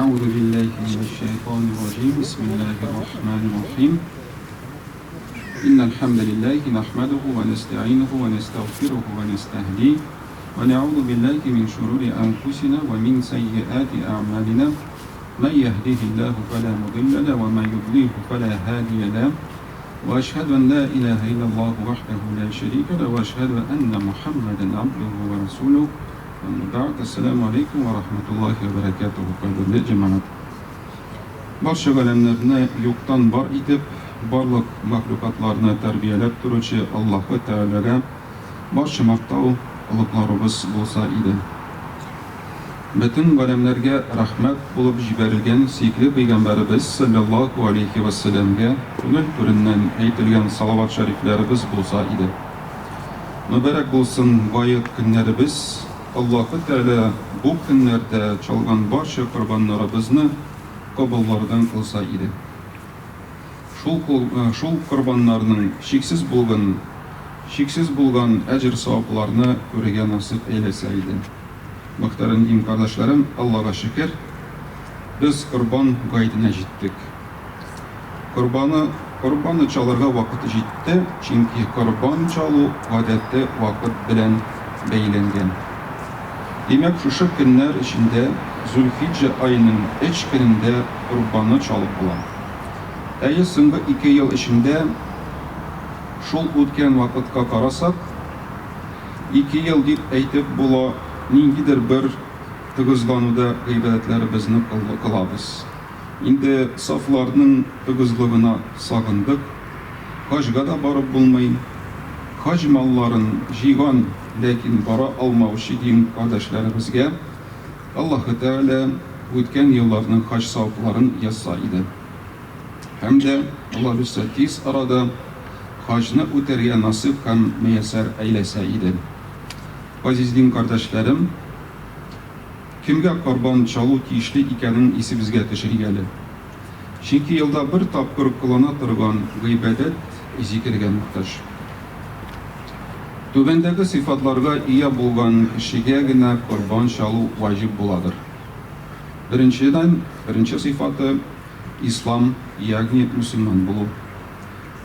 Әгъузу биллаһи минәш шайтанир раҗим. Бисмиллаһир рахманир рахим. Иннәл хәмдәлиллаһи нахмәдүһү вә нәстәгыйнүһү вә нәстәгъфирүһү вә нәстәһдиһ. Вә нәгъузу биллаһи мин шурури әнфусина вә мин сәййиати әгъмалина. Мән яһдиһиллаһу фәлә мудилля ләһ вә мән юдлилһу фәлә һадия ләһ. Вә әшһәдү ән лә илаһә илляллаһу вахдаһу лә шәрикә ләһ вә әшһәдү әннә Мухәммәдән абдуһу вә расулүһ. Әмма бәгъд, Әссәләмү аләйкүм вә рахмәтуллаһи вә бәрәкәтүһү, кадерле җәмәгать! Барча галәмнәрне юктан бар итеп, барлык мәхлукатларны тәрбияләп торучы Аллаһы Тәгаләгә барча мактау, олугларыбыз булса иде. Бөтен галәмнәргә рәхмәт булып җибәрелгән сөекле пәйгамбәребез салләллаһу алейһи вә сәлләмгә күңел түреннән әйтелгән салават шәрифләребез булса иде. Мөбарәк булсын гает көннәребез, Аллаһы Тәгалә бу көннәрдә чалган барча корбаннарыбызны кабуллардан кылса иде. Шул шул корбаннарның чиксез булгын чиксез булган әҗер-савапларны күрергә насыйп әйләсә иде. Мөхтәрәм дин кардәшләрем, Аллага шөкер, без Корбан гаетенә җиттек. Корбаны корбанны чалырга вакыт җитте, чөнки корбан чалу гадәте вакыт белән бәйләнгән. Димәк, шушы көннәр эчендә Зөлхиҗҗә аеның өч көнендә корбанны чалып була. Әйе, соңгы ике ел эчендә шул үткән вакытка карасак, ике ел дип әйтеп була, ниндидер бер тыгызлануда гыйбадәтләребезне кылабыз. Инде сафларның тыгызлыгына сагындык. Хаҗга да барып булмый. Хаҗ малларын җыйган, ләкин бара алмаучы дин кардәшләребезгә Аллаһы Тәгалә үткән елларның хаҗ савапларын язса иде. Һәм дә, Алла бирсә, тиз арада хаҗны үтәргә насыйп һәм мөяссәр әйләсә иде. Газиз дин кардәшләрем, кемгә корбан чалу тиешле икәнен исебезгә төшерик әле. Чөнки елда бер тапкыр кылына торган гыйбадәт зикергә мохтаҗ. Түбәндәге сыйфатларга ия булган кешегә генә корбан чалу ваҗиб буладыр. Беренчедән, беренче сыйфаты, ислам, ягъни мөселман булу.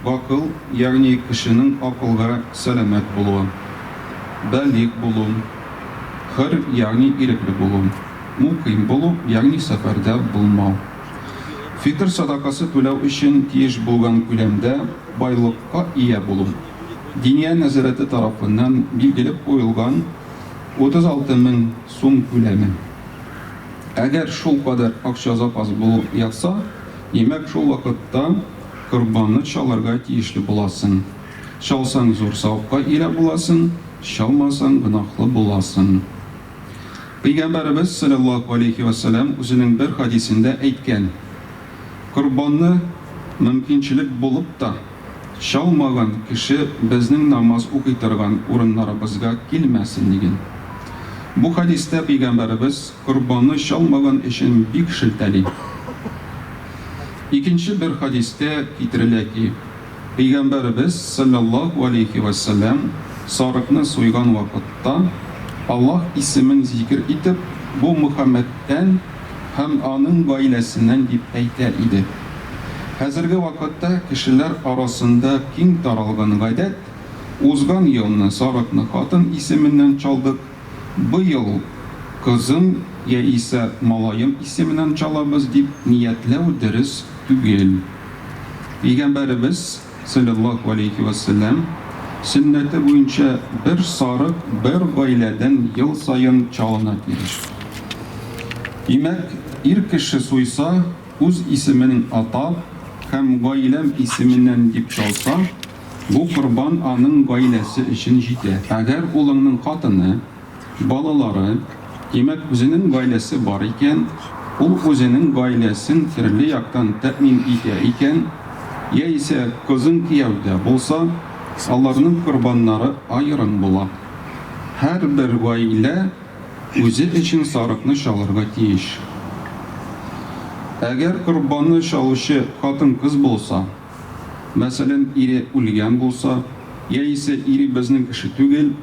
Гакыл, ягъни кешенең акылга сәламәт булуы. Балигъ булу. Хөр, ягъни ирекле булу. Мукыйм булу, ягъни сәфәрдә булмау. Фитыр садакасы түләү өчен тиеш булган күләмдә байлыкка ия булу. Диния нәзарәте тарафыннан билгеләп куелган 36 мең сум күләме. Әгәр шулкадәр акча запас булып ятса, димәк, шул вакытта корбанны чалырга тиешле буласың. Чалсаң, зур савапка ия буласың, чалмасаң, гөнаһлы буласың. Пәйгамбәребез, салләллаһу галәйһи вә сәлләм, үзенең бер хәдисендә әйткән, Корбанны мөмкинчелек булып та чалмаган кеше безнең намаз укый торган урыннарыбызга килмәсен, диген. Бу хәдистә Пәйгамбәребез корбанны чалмаган өчен бик шелтәли. Икенче бер хәдистә китерелә ки, Пәйгамбәребез, салләллаһу галәйһи вә сәлләм, сарыкны суйган вакытта, Аллаһ исемен зикер итеп, Бу Мөхәммәдтән һәм аның гаиләсеннән дип әйтә иде. Хәзерге вакытта кешеләр арасында киң таралган гадәт, узган елны сарыкны хатын исеменнән чалдык, быел кызым яисә малаем исеменнән чалабыз дип ниятләү дөрес түгел. Пәйгамбәребез, салләллаһу галәйһи вә сәлләм, сөннәте буенча бер сарык бер гаиләдән ел саен чалына тиеш. Димәк, ир кеше суйса, үз исемен атап һәм гаиләм исеменнән дип чалса, бу корбан аның гаиләсе өчен җитә. Әгәр улыңның хатыны, Балалары, димәк, үзенең гаиләсе бар икән, ул үзенең гаиләсен төрле яктан тәэмин итә икән, яисә кызың кияүдә булса, аларның корбаннары аерым була. Һәрбер гаилә үзе өчен сарыкны чалырга тиеш. Әгәр корбанны чалучы хатын-кыз булса, мәсәлән, ире үлгән булса, яисә ире безнең кеше түгел,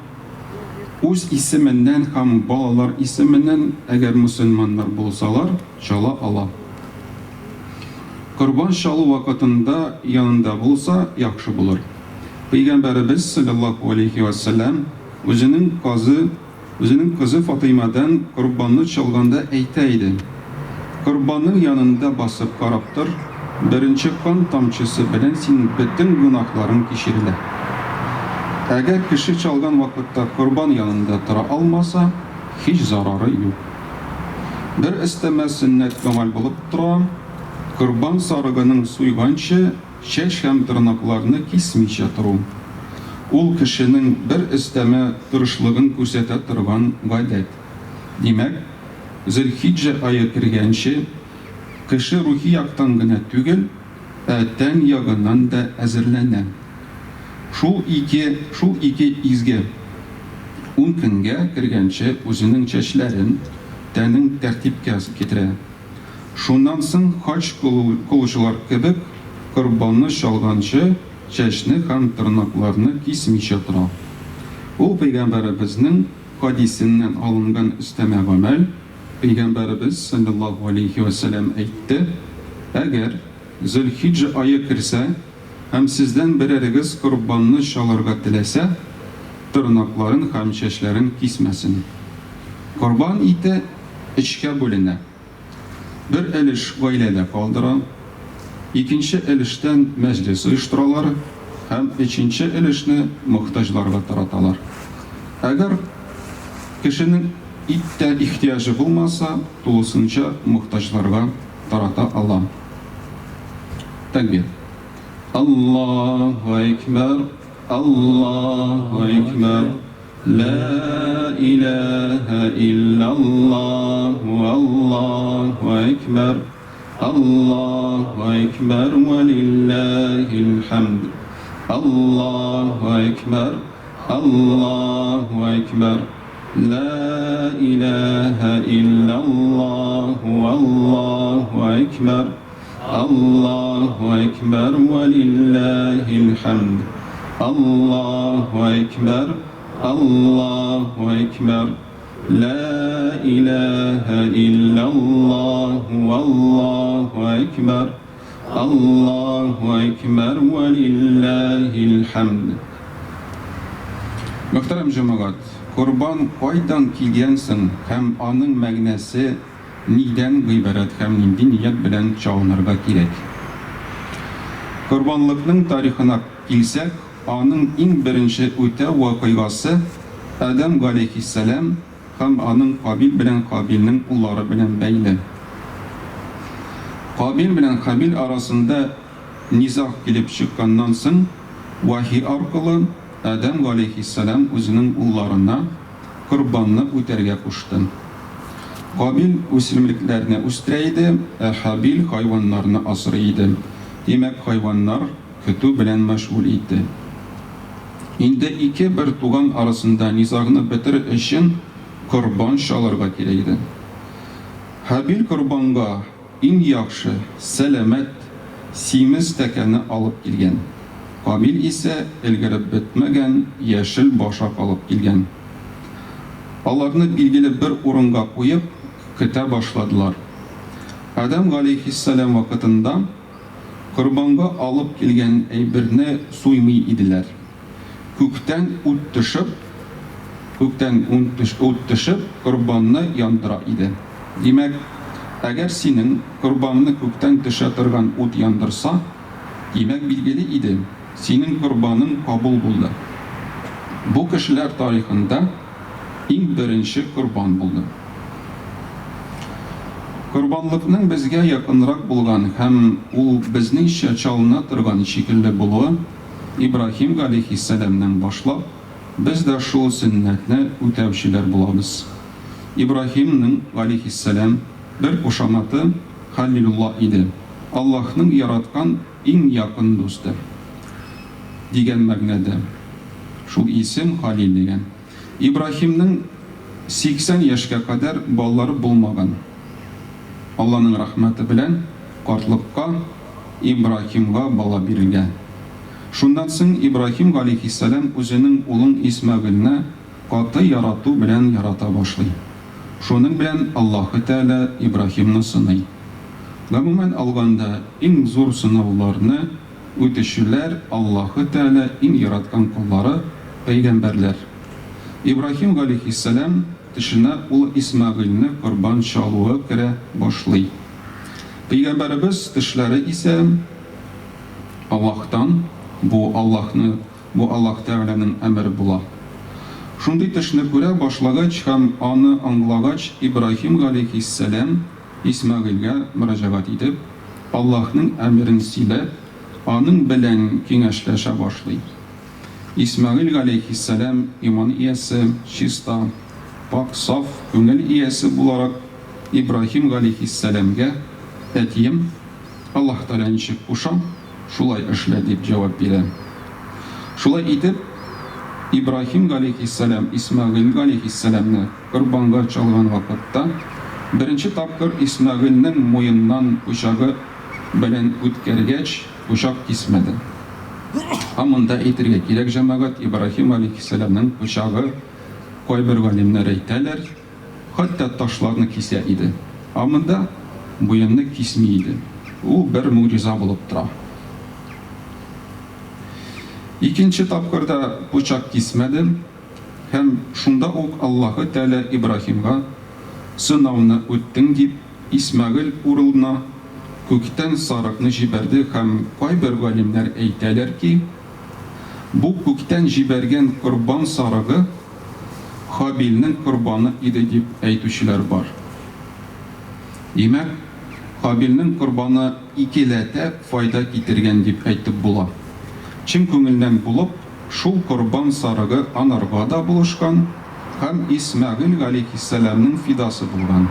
Үз исеменнән һәм балалар исеменнән, әгәр мөселманнар булсалар, чала ала. Корбан чалу вакытында янында булса, яхшы булыр. Пәйгамбәребез, салләллаһу галәйһи вә сәлләм, үзенең казы, үзенең кызы Фатыймадан корбанны чалганда әйтә иде, Корбанның янында басып карап тор, беренче кан тамчысы белән синең бөтен гөнаһларың кичерелә. Әгәр кеше чалган вакытта корбан янында тора алмаса, һич зарары юк. Бер өстәмә сөннәт гамәл булып тора, корбан сарыгының суйганчы чәч һәм тырнакларны кисмичә тору. Ул кешенең бер өстәмә тырышлыгын күрсәтә торган гадәт. Димәк, Зөлхиҗҗә ае кергәнче, кеше рухи яктан гына түгел, ә тән ягыннан да әзерләнә. Шул ике, шул ике изге ун көнгә кергәнче үзенең чәчләрен, тәнен тәртипкә китерә. Шуннан соң хаҗ кылучылар кебек корбанны чалганчы чәчне һәм тырнакларны кисмичә тора. Ул пәйгамбәребезнең хадисеннән алынган өстәмә гамәл, Пәйгамбәребез салләллаһу галәйһи вә сәлләм әйтте, Әгәр Зөлхиҗҗә ае керсә һәм сездән берәрегез корбанны чалырга теләсә, тырнакларын һәм чәчләрен кисмәсен. Корбан ите өчкә бүленә. Бер өлеш гаиләдә калдыра, икенче өлештән мәҗлес оештыралар һәм өченче өлешне мохтаҗларга тараталар. Әгәр кешенең иттә ихтыяҗы булмаса, тулысынча мохтаҗларга тарата ала. Тәкбир. Аллаһу әкбәр, Аллаһу әкбәр, лә иләһә илляллаһу, Аллаһу әкбәр, Аллаһу әкбәр, вә лилләһил хәмд. Аллаһу әкбәр, Аллаһу әкбәр, лә иләһә илляллаһу, Аллаһу әкбәр, Аллаһу әкбәр вә лилләһил хәмд. Аллаһу әкбәр, Аллаһу әкбәр, лә иләһә илляллаһу, Аллаһу әкбәр, Аллаһу әкбәр вә лилләһил хәмд. Мөхтәрәм җәмәгать, корбан кайдан килгән соң һәм аның мәгънәсе Нидән гыйбарәт һәм нинди ният белән чалынырга кирәк? Корбанлыкның тарихына килсәк, аның иң беренче үтәү вакыйгасы Адәм галәйһиссәлам һәм аның Кабил белән Һабилнең уллары белән бәйле. Кабил белән Һабил арасында низаг килеп чыкканнан соң, вәхи аркылы Адәм галәйһиссәлам үзенең улларына корбанны үтәргә кушты. Кабил үсемлекләрне үстерә иде, ә Һабил хайваннарны асрый иде. Димәк, хайваннар көтү белән мәшгуль итте. Инде ике бертуган арасында низагны бетерер өчен корбан чалырга кирәк иде. Һабил корбанга Иң яхшы, сәламәт, симез тәкәне алып килгән. Кабил исә өлгереп бетмәгән яшел башак алып килгән. Аларны билгеле бер урынга куеп, көтә башладылар. Адәм галәйһиссәлам вакытында корбанга алып килгән әйберне суймый иделәр. Күктән ут төшеп, күктән ут төшеп, корбанны яндыра иде. Димәк, әгәр синең корбанны күктән төшә торган ут яндырса, димәк, билгеле иде, синең корбаның кабул булды. Бу кешеләр тарихында иң беренче корбан булды. Корбанлыкның безгә якынрак булган һәм ул безнеңчә чалына торган шикелле булуы, Ибраһим галәйһиссәламнән башлап, без дә шул сөннәтне үтәүчеләр булабыз. Ибраһимның, галәйһиссәлам, бер кушаматы Хәлилулла иде, Аллаһның яраткан иң якын дусты, дигән мәгънәдә. Шул исем Халил дигән. Ибраһимның 80 яшькә кадәр балалары булмаган. Алланың рәхмәте белән картлыкка Ибраһимга бала бирелгән. Шуннан соң Ибраһим галәйһиссәлам үзенең улын Исмәгыйльне каты ярату белән ярата башлый. Шуның белән Аллаһы Тәгалә Ибраһимны сыный. Гомумән алганда, иң зур сынауларны үтүчеләр Аллаһы Тәгалә иң яраткан коллары, пәйгамбәрләр. Ибраһим галәйһиссәлам төшенә улы Исмәгыйльне корбан чалуы керә башлый. Пәйгамбәребез төшләре исә Аллаһтан, бу Аллаһны, бу Аллаһ Тәгаләнең әмере була. Шундый төшне күрә башлагач һәм аны аңлагач, Ибраһим галәйһиссәлам Исмәгыйльгә мөрәҗәгать итеп, Аллаһның әмерен сөйләп, аның белән киңәшләшә башлый. Исмәгыйль галәйһиссәлам иман иясе, чиста, пакь, саф күңел иясе буларак, Ибраһим галәйһиссәламгә, Әтием, Аллаһ Тәгалә ничек куша, шулай эшлә, дип җавап бирә. Шулай итеп, Ибраһим галәйһиссәлам Исмәгыйль галәйһиссәламне корбанга чалган вакытта, беренче тапкыр Исмәгыйльнең муеннан пычагы белән үткәргәч, пычак кисмәде. Һәм монда әйтергә кирәк, җәмәгать, Ибраһим аләйһиссәламнең пычагы, кайбер галимнәр әйтәләр, хәтта ташларны кисә иде. Ә монда муенны кисми иде. Ул бер могҗиза булып тора. Икенче тапкыр да пычак кисмәде, һәм шунда ук Аллаһы Тәгалә Ибраһимга, Сынауны үттең дип, Исмәгыйль урылына күктән сарыкны җибәрде һәм кайбер галимнәр әйтәләр ки, бу күктән җибәргән корбан сарыгы Хабилнең корбаны иде дип әйтүчеләр бар. Димәк, Хабилнең корбаны икеләтә файда китергән дип әйтеп була. Чын күңелдән булып, шул корбан сарыгы анарга да булышкан, һәм Исмәгыйль галәйһиссәламнең фидасы булган.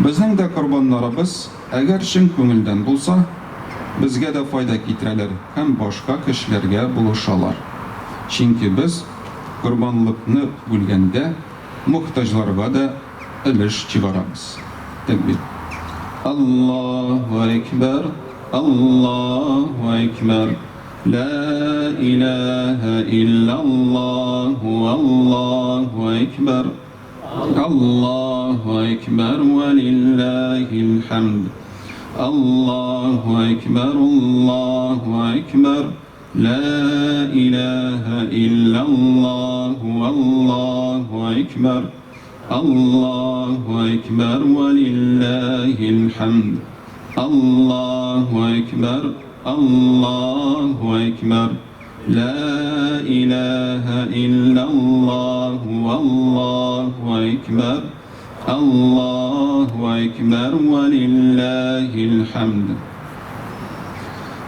Безнең дә корбаннарыбыз, әгәр чын күңелдән булса, безгә дә файда китерәләр һәм башка кешеләргә булышалар. Чөнки без, корбанлыкны бүлгәндә, мохтаҗларга да өлеш чыгарабыз. Тәкбир. Аллаһу әкбәр, Аллаһу әкбәр. Лә иләһә илляллаһу Аллаһу әкбәр Аллаһу әкбәр вә лилләһил хәмд Аллаһу әкбәр Аллаһу әкбәр Лә иләһә илляллаһу Аллаһу әкбәр Аллаһу әкбәр вә лилләһил хәмд Аллаһу әкбәр Аллаһу әкбәр Лә иләһә илляллаһу Аллаһу әкбәр Аллаһу әкбәр вә лилләһил хәмд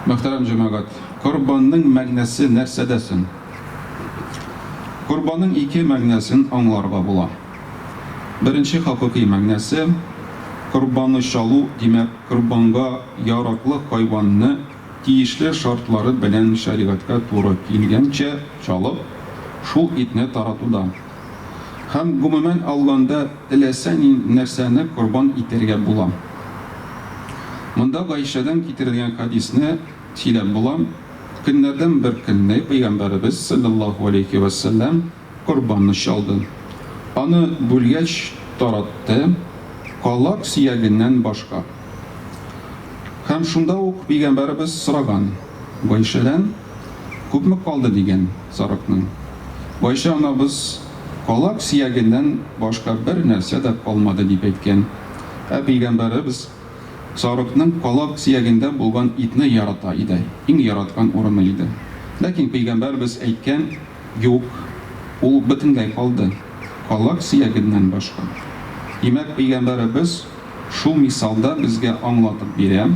Мөхтәрәм җәмәгать, корбанның мәгънәсе нәрсәдә соң? Корбанның ике мәгънәсен аңларга була. Беренче хакыйкый мәгънәсе, корбанны чалу, димәк, корбанга яраклы хайванны тиешле шартлары белән шәригатькә туры килгәнчә чалып, шул итне таратуда. Һәм, гомумән алганда, теләсә ни нәрсәне корбан итәргә була. Монда Гайшәдән китерелгән хәдисне сөйләп була, Көннәрдән бер көнне Пәйгамбәребез, салләллаһу галәйһи вә сәлләм, корбанны чалды. Аны бүлгәч таратты, калак сөягеннән башка. Һәм шунда ук Пәйгамбәребез сораган Гайшәдән, Күпме калды? дигән, сарыкның. Гайшә анабыз, Калак сөягеннән башка бер нәрсә дә калмады, дип әйткән. Ә Пәйгамбәребез. Сарыкның калак сөягендә булган итне ярата иде, иң яраткан урыны иде. Ләкин пәйгамбәребез әйткән, Юк, ул бөтенләй калды, калак сөягеннән башка. Димәк, пәйгамбәребез шул мисалда безгә аңлатып бирә,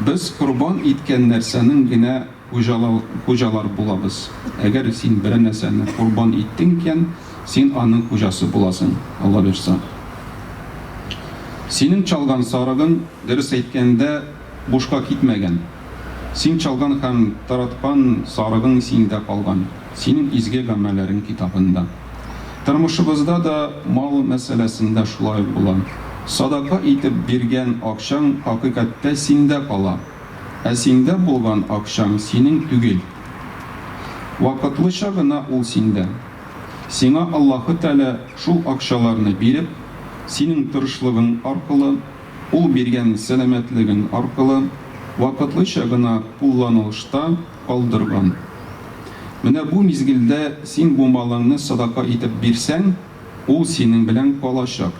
без корбан иткән нәрсәнең генә хуҗалар булабыз. Әгәр син берәр нәрсәне корбан иттең икән, син аның хуҗасы буласың, Алла боерса. Синең чалган сарыгың, дөрес әйткәндә, бушка китмәгән. Син чалган һәм тараткан сарыгың синдә калган, синең изге гамәлләрең китабында. Тормышыбызда да мал мәсьәләсендә шулай ук була. Садака итеп биргән акчаң хакыйкатьтә синдә кала. Ә синдә булган акчаң синең түгел. Вакытлыча гына ул синдә. Сиңа Аллаһы Тәгалә шул акчаларны биреп, синең тырышлыгың аркылы, Ул биргән сәламәтлегең аркылы, вакытлыча гына кулланылышта калдырган. Менә бу мизгелдә син бу малыңны садака итеп бирсәң, ул синең белән калачак.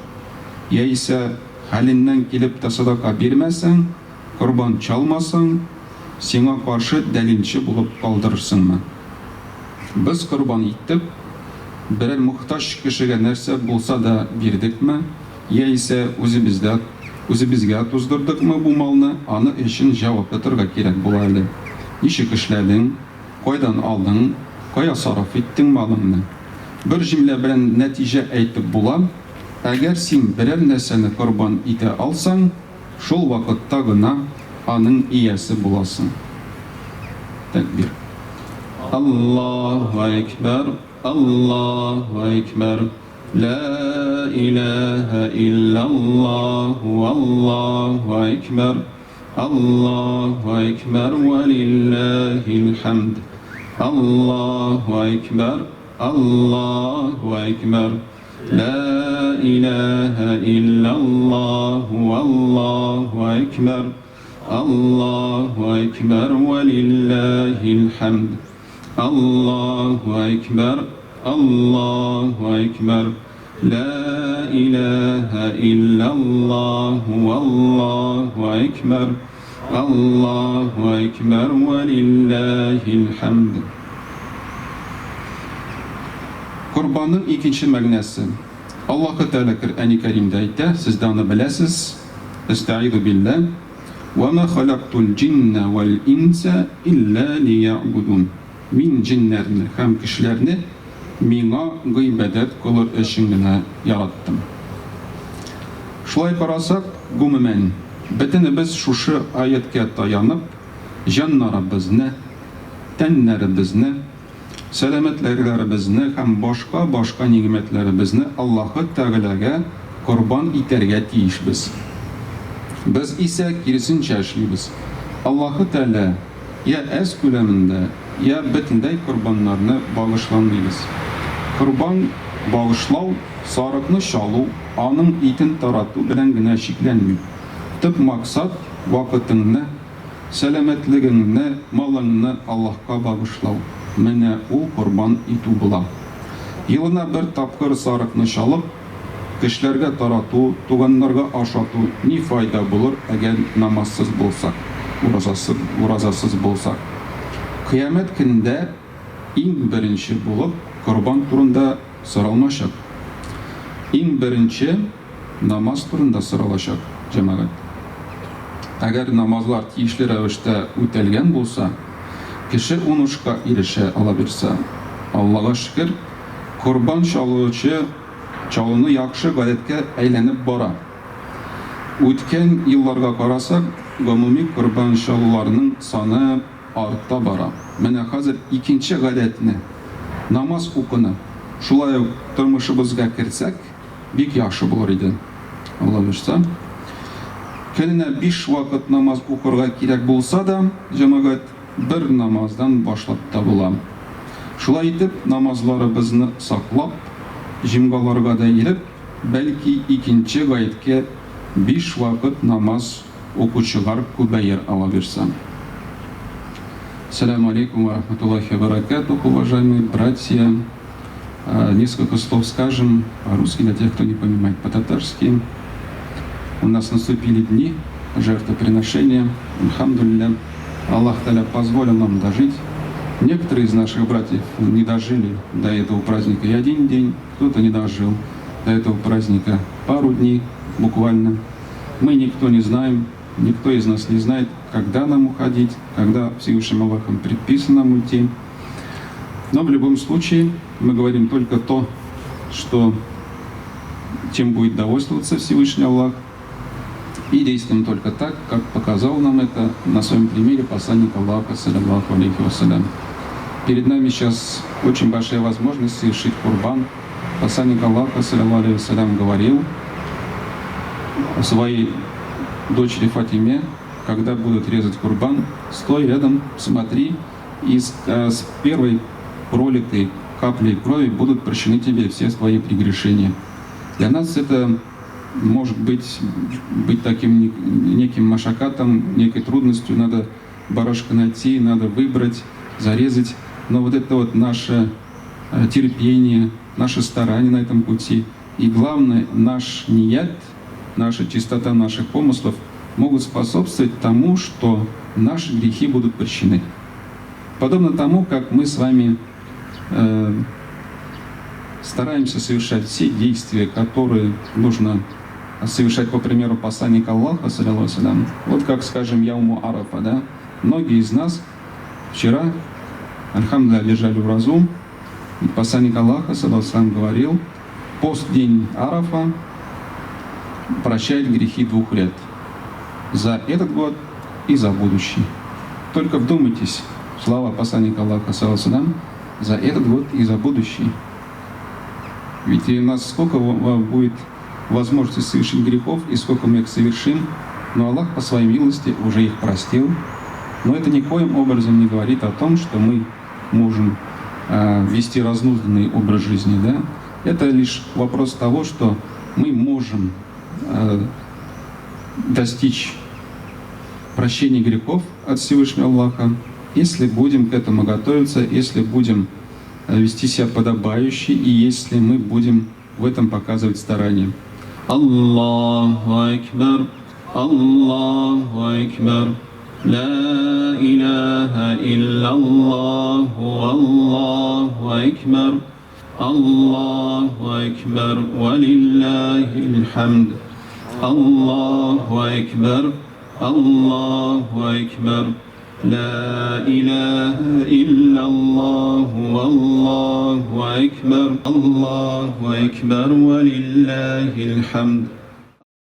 Яисә хәленнән килеп тә садака бирмәсәң, корбан чалмасаң, сиңа каршы дәлилче булып калдырырсыңмы? Без корбан иттек, берәр мохтаҗ кешегә нәрсә булса да бирдекме, яисә үзебездә үзебезгә туздырдыкмы бу малны, аны өчен җавап тотырга кирәк була әле. Ничек эшләдең, кайдан алдың, кая сарыф иттең малыңны? Бер җөмлә белән нәтиҗә әйтеп була, әгәр син берәр нәрсәне корбан итә алсаң, шул вакытта гына аның иясе буласың. Тәкбир. Аллаһу әкбәр, Аллаһу әкбәр, лә иләһә илляллаһу, Аллаһу әкбәр, Аллаһу әкбәр, вә лилләһил хәмд. Аллаһу әкбәр, Аллаһу әкбәр. Лә иләһә илляллаһу валлаһу әкбәр, Аллаһу әкбәр вә лилләһил хәмд. Аллаһу әкбәр, Аллаһу әкбәр, лә иләһә илляллаһу валлаһу әкбәр, Аллаһу әкбәр вә лилләһил хәмд. Корбанның икенче мәгънәсе. Аллаһы Тәгалә Коръәни Кәримдә әйтә, сез дә аны беләсез, Әстәгыйзу билләһ, Вә ма халәктул җиннә вәл инсә илля лиягъбудун. Мин җеннәрне һәм кешеләрне Миңа гыйбадәт кылыр өчен генә яраттым. Шулай карасак, гомумән, бөтенебез шушы аятькә таянып, җаннарыбызны, тәннәребезне, сәламәтлекләребезне һәм башка-башка нигъмәтләребезне Аллаһы Тәгаләгә корбан итәргә тиешбез. Без исә киресенчә эшлибез. Аллаһы Тәгалә я әз күләмендә, я бөтенләй корбаннарны багышламыйбыз. Корбан багышлау сарыкны чалу, аның итен тарату белән генә чикләнми. Төп максат, вакытыңны, сәламәтлегеңне, малыңны Аллаһка багышлау. Менә ул корбан итү була. Елына бер тапкыр сарыкны чалып, кешеләргә тарату, туганнарга ашату ни файда булыр, әгәр намазсыз булсак, уразасыз, уразасыз булсак? Кыямәт көнендә иң беренче булып корбан турында соралмачак. Иң беренче намаз турында соралачак, җәмәгать. Әгәр намазлар тиешле рәвештә үтәлгән булса, кеше унышка ирешә, алабирса. Аллага шөкер, корбан чалучы чалуны яхшы гадәткә әйләнеп бара. Үткән елларга карасак, гомуми корбан чалуларның саны арта бара. Менә хәзер икенче гадәтне, намаз укуны, шулай ук тормышыбызга кертсәк, бик яхшы булыр иде. Алла боерса. Көненә биш вакыт намаз укырга кирәк булса да, җәмәгать, бер намаздан башлап та була. Шулай итеп, намазларыбызны саклап, җомгаларга да йөреп, бәлки икенче гаеткә биш вакыт намаз укучылар күбәер, Алла бирса. Сәлам алейкум ва рахматуллахи ва баракатух, уважаемые братья. Несколько слов скажем по-русски для тех, кто не понимает по-татарски. У нас наступили дни жертвоприношения. Альхамдулилля, Аллах Таля позволил нам дожить. Некоторые из наших братьев не дожили до этого праздника и один день, кто-то не дожил до этого праздника пару дней буквально. Мы никто не знаем, никто из нас не знает, когда нам уходить, когда Всевышним Аллахом предписано нам уйти. Но в любом случае мы говорим только то, что чем будет довольствоваться Всевышний Аллах, и действуем только так, как показал нам это на своем примере посланник Аллаха, саллиллаху алейхи вассалям. Перед нами сейчас очень большая возможность совершить курбан. Посланник Аллаха, саллиллаху алейхи вассалям, говорил своей дочери Фатиме, когда будут резать курбан, стой рядом, смотри, и с первой пролитой каплей крови будут прощены тебе все твои прегрешения. Для нас это может быть таким неким машакатом, некой трудностью. Надо барашка найти, надо выбрать, зарезать. Но вот это вот наше терпение, наше старание на этом пути и, главное, наш ният, наша чистота наших помыслов могут способствовать тому, что наши грехи будут прощены. Подобно тому, как мы с вами стараемся совершать все действия, которые нужно совершать по примеру посланника Аллаха, саллиллаху алейхи. Вот как, скажем, Яуму Арафа, да? Многие из нас вчера, альхамдулилля, держали уразу. Посланник Аллаха, саллиллаху алейхи, говорил: пост день Арафа прощает грехи 2 лет. За этот год и за будущий. Только вдумайтесь, слова посланника Аллаха, саллиллаху алейхи, за этот год и за будущий. Ведь у нас сколько будет возможности совершить грехов, и сколько мы их совершим, но Аллах по своей милости уже их простил. Но это никоим образом не говорит о том, что мы можем вести разнузданный образ жизни. Да? Это лишь вопрос того, что мы можем достичь прощения грехов от Всевышнего Аллаха, если будем к этому готовиться, если будем вести себя подобающе и если мы будем в этом показывать старание. Аллаху акбар, Аллаху акбар, ла иляха иллаллаху, Аллаху акбар, Аллаху акбар, валиллахи хамд, Аллаху акбар, Аллаху акбар, ла иляха иллаллаху, Аллаху акбар, Аллаху акбар, валиллахи хамд.